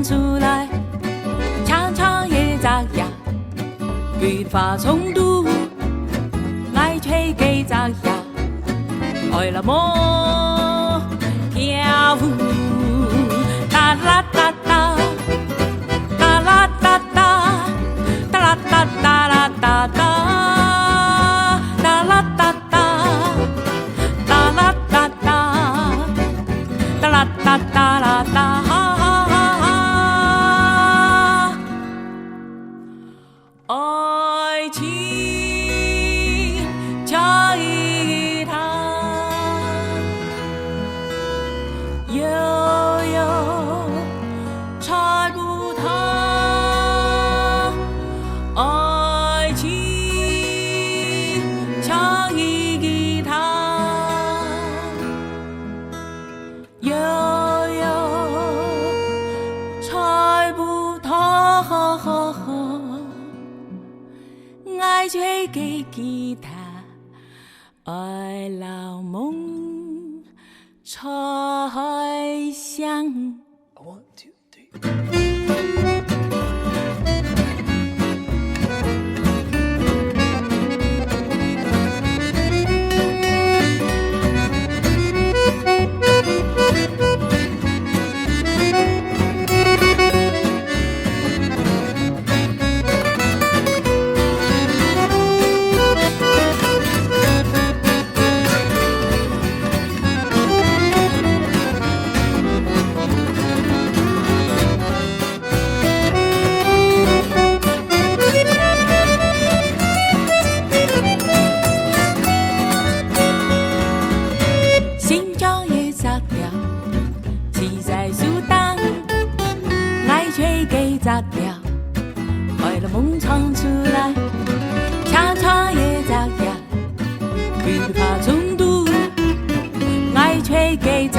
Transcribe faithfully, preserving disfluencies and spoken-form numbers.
出來，長長一隻葉，桂花蟲肚，愛吹該隻葉，愛老母跳舞，噠啦噠噠，噠啦噠噠，噠啦噠噠啦噠噠，噠啦噠噠，噠啦噠噠。 哒啦哒哒啦哒，哈哈哈哈。愛情像一條悠悠 猜不透，愛情像一个他，悠悠猜不透，愛情个吉他，愛老梦 彩香。One, two, three. 心中有隻鳥，棲在樹頂，𠊎追該隻鳥，愛到夢中出來，長長一隻葉， 桂花蟲肚，𠊎追該隻